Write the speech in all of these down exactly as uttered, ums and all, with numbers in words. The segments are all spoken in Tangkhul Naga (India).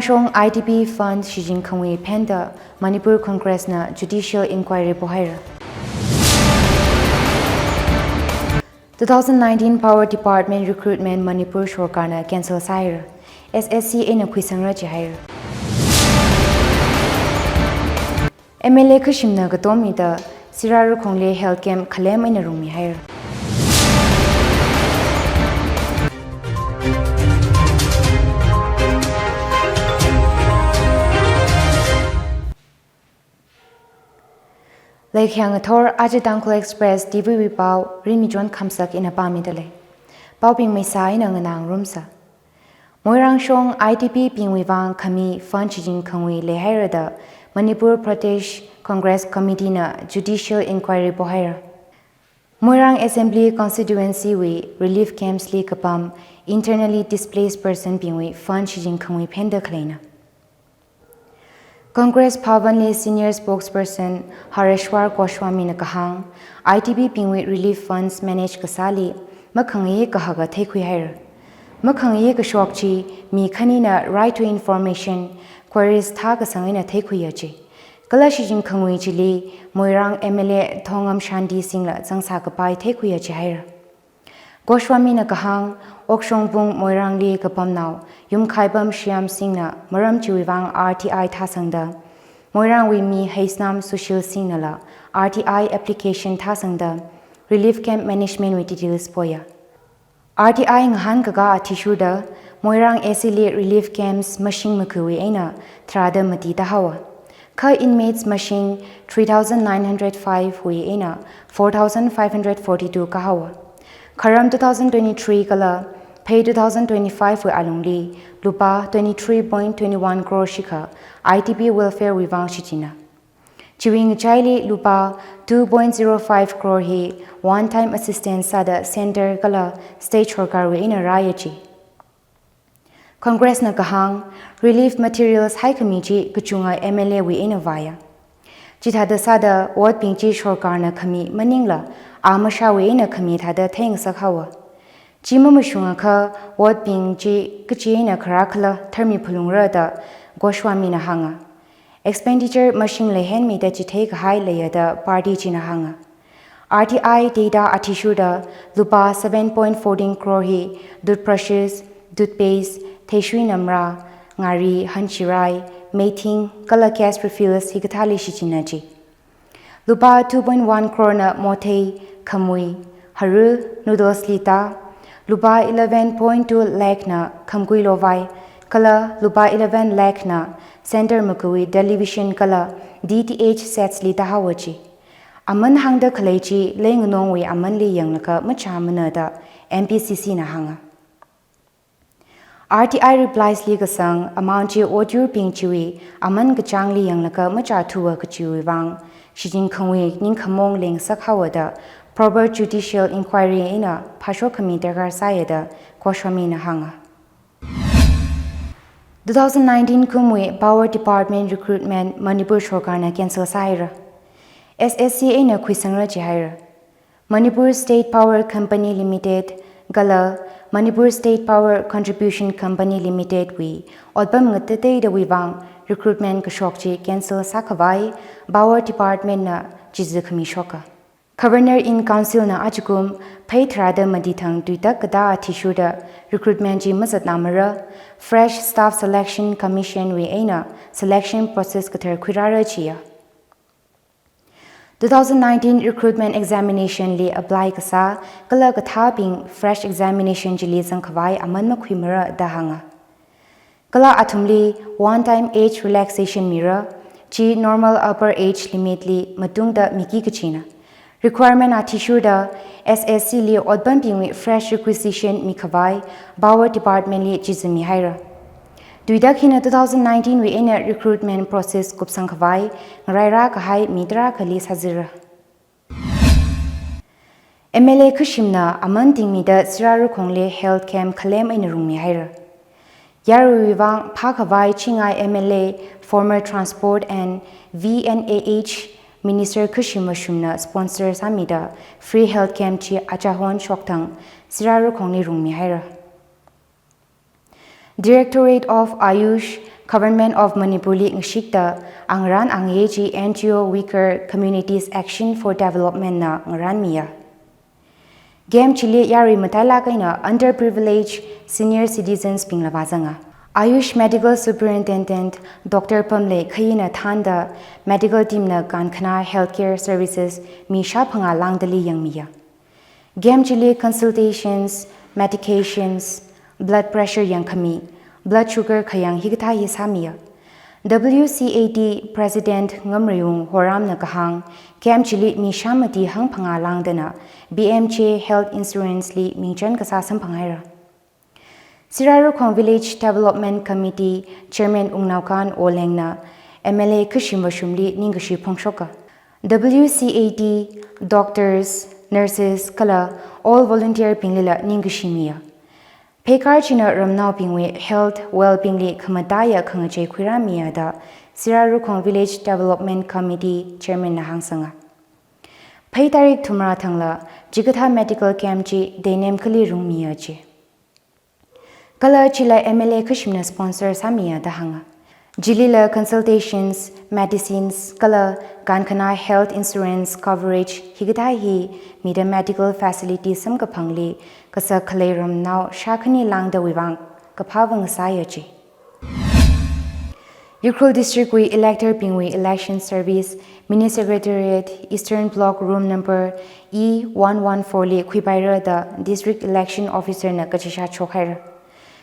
Shong I D P fund shichin khangui phenda Manipur Congress na judicial inquiry pohaira. Two thousand nineteen Power Department recruitment Manipur sorkarna cancel sāhaira. S S C eina khuisangra jihaira. M L A khashimna katommida Sirarakhongli health camp khalem eina rungmihaira. Laikhayang athor aja Tangkhul Express T V wui pao Rinmichon Khamsak ina pāmida lei. Paobing maisa ina nganāngarumsa. Moirang shong I D P bingwui vang khami fund shichin khangui leihaira da Manipur Pradesh Congress Committee na judicial inquiry pohaira. Moirang Assembly Constituency wui relief camps li kapam internally displaced person bingwui fund shichin khangui phenda khaleina. Congress Bhavan li senior spokesperson Hareshwar Goswami na kahāng, I D P bingwui relief funds manage kasāli makhangai kahaka theikhuihaira. Makhangai kashok chi mi khanina right to information, queries thākasang eina theikhuiya ji. Kala shichin khangui chili Moirang M L A Thongam Shanti Singh la zangsā kapai theikhuiya jihaira. Goswami na kahāng, Okshongbung Moirang li kapamnao Yumkhaibam Shyam Singh na maram chiwui vang R T I thāsangda, Moirang wui mi Heisnam Sushil Singh nala R T I application thāsangda, relief camp management wui details poya. R T I ngahānkaka athishurda, Moirang A C li relief camps mashing makawui eina tharāda mati tāhaowa. Kha inmates mashing three thousand nine hundred five wui eina four thousand five hundred forty-two kahaowa. Kharam two thousand twenty-three kala phei two thousand twenty-five wui alungli lupā twenty-three point twenty-one crore shikha I D P welfare wui vang shichina. Chiwui ngachaili lupā two point zero five crore hi one time assistance sāda center kala state sorkarwui eina rāya ji. Congress na kahāng, relief materials haikhami chi kachunga M L A wui eina vāya. Chithāda sāda ward bing chi sorkarna khami maningla, a mashāwui eina khami thāda theingasakhaowa. Chi mamashungakha ward bing chi kachi eina kharā khala tharmi phalungra da Goswami na hānga. Expenditure mashing leihenmida chithei kahai leiya da party china hānga. R T I data athishurda lupā seven point fourteen crore hi toothbrushes, toothpaste, theishui namra, ngari, hanchirai, meithing, kala gas refills hikathāli shichina ji. Lupā two point one crore na mothei, khamui, haru, noodles li tā, lupā eleven point two lakh na khamgui lovai, kala lupā eleven lakh na center makawui television kala D T H sets li tāhaowa ji. Aman hāngda khalei chi leinganongwui amanli yanglaga machāmana da M P C C na hānga. R T I replies li kasang amount chi otyurbing chiwui aman kachāngli yanglaga machāthuwa kachiwui vang, shichin khangui ningkhamong lengasakhaowa da proper judicial inquiry eina phāshok khami darkar sāya da Goswami na hānga. Two thousand nineteen kumwui Power Department recruitment Manipur sorkarna cancel sāhaira. S S C eina khuisangra jihaira. Manipur State Power Company Limited kala Manipur State Power Contribution Company Limited wui otpam ngatateidawui vang recruitment kashok chi cancel sākhavai Power Department na chizi khami shoka. Governor in Council na ajakum phei tharāda mati thang tuitak katā athishurda recruitment chi mazatnamara, Fresh Staff Selection Commission wui eina selection process kathar khuirāra jiya. Two thousand nineteen recruitment examination li apply kasā kala kathābing fresh examination chili zangkhavai aman makhuimara da hānga. Kala athumli one time age relaxation mira, chi normal upper age limit li matungda miki kachina. Requirement athishurda S S C li otpambingwui fresh requisition mikhavai Power Department li chizi mihaira. Tuitak hina two thousand nineteen wui eina recruitment process kupsangkhavai ngarairā kahai mi tarākhali sāzira. M L A khashimna aman tingmida Sirarakhongli health camp khalem eina rungmihaira. Yaruiwui vang phākhavai Chingai M L A, former Transport and V N A H Minister khashim vāshimna sponsor sāmida free health camp chi achahon shokthang Sirarakhongli rungmihaira. Directorate of Ayush, Government of Manipur li ngashikta angaran angayei chi N G O Weaker Communities Action for Development na ngaranmiya. Camp chili yarui matailāk eina underprivileged senior citizens bingla vāzanga. Ayush Medical Superintendent Doctor Pamlei Khayina thānda medical team na kankhanā healthcare services mi shāphangā lāngdali yangmiya. Camp chili consultations, medications, blood pressure yangkhami, blood sugar khayang hikathā hi sāmiya. W C A D President Ngamreiwung Horamna kahāng, camp chili mi shāmati hangphangā lāngdana P M J Health Insurance li mingchan kasā samphanghaira. Sirarakhong Village Development Committee Chairman Wungnaokan Wolengna M L A Khashim Vashumli ningkashi phongshoka. W C A D, doctors, nurses kala all volunteer binglila ningkashi miya. Pheikar china ramnaobingwui health well-being li khamataiya khangachei khuirāmiya da Sirarakhong Village Development Committee Chairman na hāngsanga. Phei tarik thumrā thangla chikathā medical camp chi deinem kali rungmiya chi. Kala chila M L A Khashimna sponsor sāmiya da hānga. Chilila consultations, medicines kala kankhanā health insurance coverage hikathā hi mida medical facility samkaphangli kasak khalei ramnao shākhani lāngdawui vang kaphā vang sāya chi. Ukhrul District wui elector bingwui election service Mini Secretariat Eastern Block room number E one one four li khuipaira da District Election Officer na kachishat shokhaira.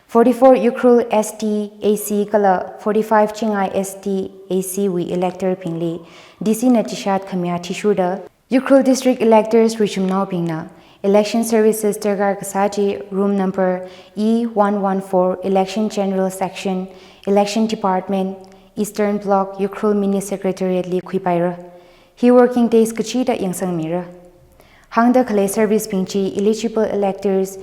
Forty-four Ukhrul S T A C kala forty-five Chingai S T A C wui elector bingli D C na chishat khami athishurda Ukhrul District electors richumnaobingna election services darkar kasā chi room number E one one four, Election General Section, Election Department, Eastern Block, Ukhrul Mini Secretariat li khuipaira. Hi working days kachida yangsangmira. Hāngda khalei service bing chi eligible electors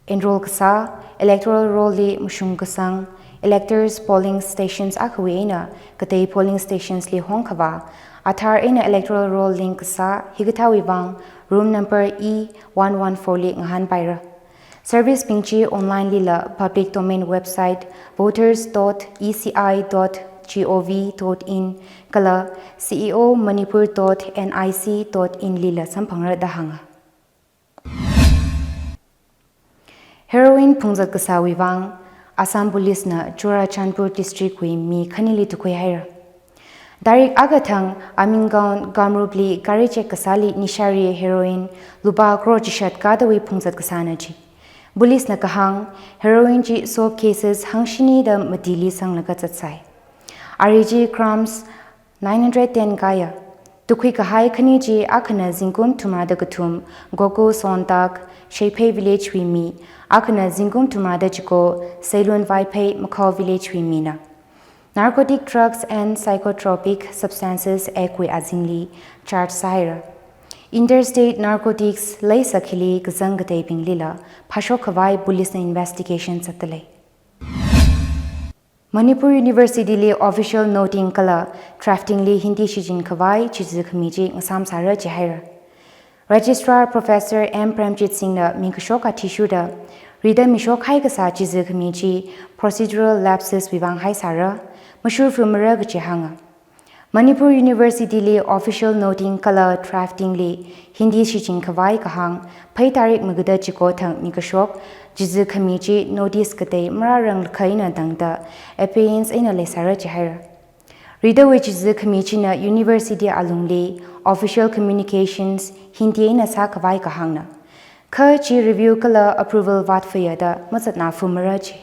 enroll kasā, electoral roll li mashung kasang, electors polling stations akhawui eina katei polling stations li hongkhavā, Aadhaar eina electoral roll link kasā hikathāwui vang room number E one one four li ngahānpaira. Service bing chi online lila public domain website voters dot E C I dot gov dot in kala C E O manipur dot N I C dot in lila samphangra da hānga. Heroin phungzat kasāwui vang Assam Police na Churachandpur District wui mi khanili tukhuihaira. Tarik akha thang Amingaon Kamrupli gari check kasāli nishari heroin lupā crore chishat kadawui phungzat kasāna chi. Police na kahāng, heroin chi soap cases hangshinida matili sanglaga zatsai. Ari chi grams nine hundred ten kaya. Tukhui kahai khani chi akhana zingkum thumrāda kathum, Gokul Sontak, Sheiphei Village wui mi, akhana zingkum thumrāda chiko, Seilun Vaiphei, Makhao Village wui mina. Narcotic Drugs and Psychotropic Substances Act wui azingli charge sāhaira. Interstate narcotics leisak hili kazang kateibinglila phāshok khavai police na investigation zatdalei. Manipur University li official noting kala drafting li Hindi shichin khavai chizi khami chi ngasam sāra jihaira. Registrar Professor M Premjit Singh na mingkashok athishurda, rida mishok haikasā chizi khami chi procedural lapses wui vang haisāra, mashurfumara kaji hānga. Manipur University li official noting kala drafting li Hindi shichin khavai kahāng, phei tarik magada chiko thang mingkashok, chizi khami chi notice katei marāranglakha eina tangda, abeyance eina leisāra jihaira. Ridawui chizi khami china university alungli official communications Hindi eina sākhavai kahāngna. Kha chi review kala approval vātfaya da mazatnāfumara ji.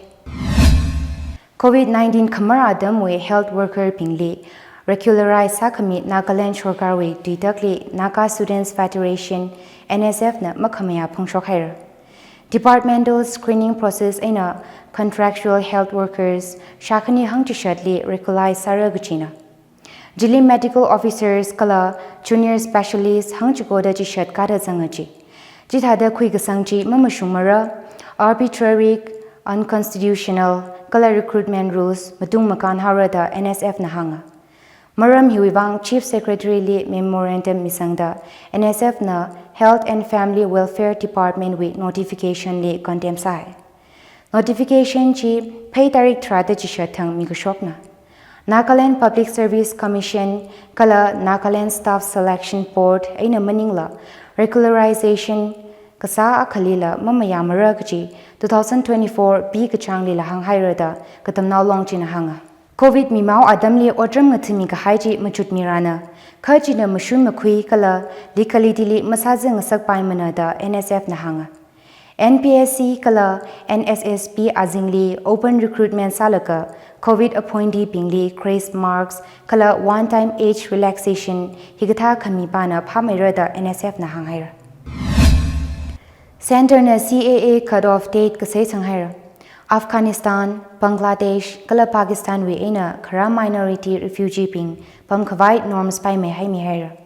Covid nineteen khamarā atamwui health worker bingli regularize sākhami Nagaland sorkarwui tuitakli Naga Students Federation, N S F na makhamayā phongshok haira. Departmental screening process eina contractual health workers shākhani hangchishatli regularize sāra kajina. Chili medical officers kala junior specialist hangchikoda chishat kada zanga ji. Chithāda khuikasang chi mamashungmara, arbitrary, unconstitutional kala recruitment rules matung makān haora da N S F na hānga. Maram hiwui vang Chief Secretary li memorandum misangda N S F na Health and Family Welfare Department wui notification li condemn sāi. Notification chi phei tarik tharāda chishat thang mikashokna. Nagaland Public Service Commission kala Nagaland Staff Selection Board eina maningla regularization kasā akhalila mamayāmara kaji two thousand twenty-four B kachānglila hānghaira da Katamnao Long china hānga. Covid mimao atamli otram ngathami kahai chi machutmirana, kha china mashun makhui kala legalityli masāzangngasakpaimana da N S F na hānga. N P S C kala N S S B azingli open recruitment sālaga Covid appointee bingli grace marks kala one time age relaxation hikathā khamipāna phāmeira da N S F na hānghaira. Centre na C A A cut off date kasei sanghaira. Afghanistan, Bangladesh kala Pakistan wui eina kharā minority refugee bing pamkhavai norms paimei haimihaira.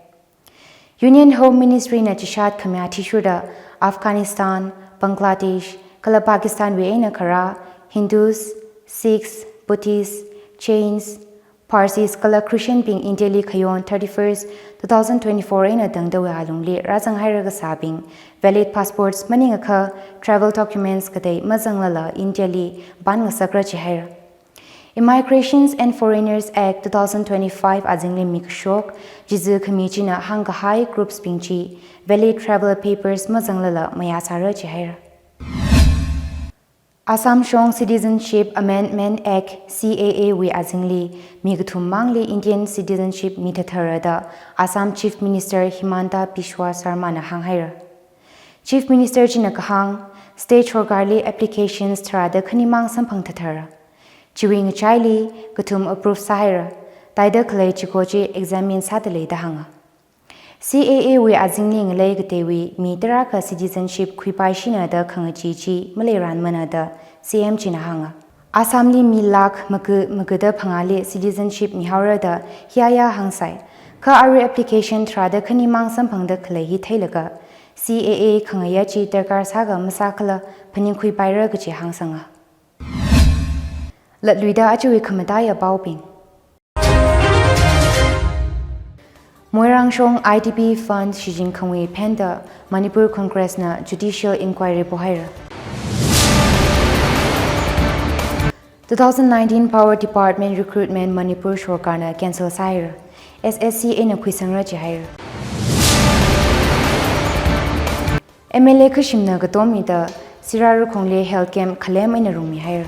Union Home Ministry na chishat khami athishurda Afghanistan, Bangladesh kala Pakistan wui eina kharā Hindus, Sikhs, Buddhists, Jains, Parsis kala Christian bing India li khayon thirty-first, two thousand twenty-four eina tangdawui alungli rāzanghaira kasābing valid passports maningakha travel documents katei mazanglala India li pānngasakra jihaira. Immigrations and Foreigners Act two thousand twenty-five azingli mikashok jizu khami china hāngkahai groups bing chi valid travel papers mazanglala mayāsāra jihaira. Assam Shong Citizenship Amendment Act, C A A wui azingli mi kathum mangli Indian citizenship mithathara da Assam Chief Minister Himanta Biswa Sarma na hānghaira. Chief Minister china kahāng, state sorkarli applications tharāda khanimang samphang thathara. Chiwui ngachaili kathum approve sāhaira, taida khalei chiko chi examine sāda lei da hānga. C A A wui azingli ngalei kateiwui mi tarākha citizenship khuipaishina da khangachee chi maleiranmana da C M china hānga. Assamli mi lakh maga, magada phangāli citizenship mihaora da hiya ya hāngsai. Kha arui application tharāda khanimang samphangda khalei hi theilaga C A A khangayā chi darkar sāga masākhala phaningkhuipaira kaji hāngsanga. Latluida ajawui khamataiya paobing. Moirang Shong I D P fund shichin khangwui phenda Manipur Congress na judicial inquiry pohaira. Two thousand nineteen Power Department recruitment Manipur sorkarna cancel sāhaira. S S C eina khuisangra jihaira. M L A khashimna katom mida Sira Rukhongli health camp khalem eina rungmihaira.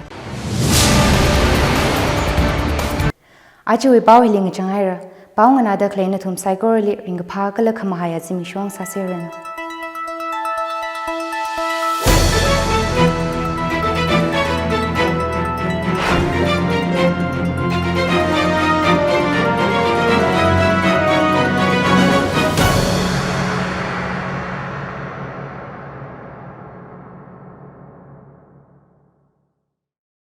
Ajawui pao hili ngachanghaira. Pao nganāda khalei nathum saikorali ringkaphā kala khamahaiya zimiksho sāseranu.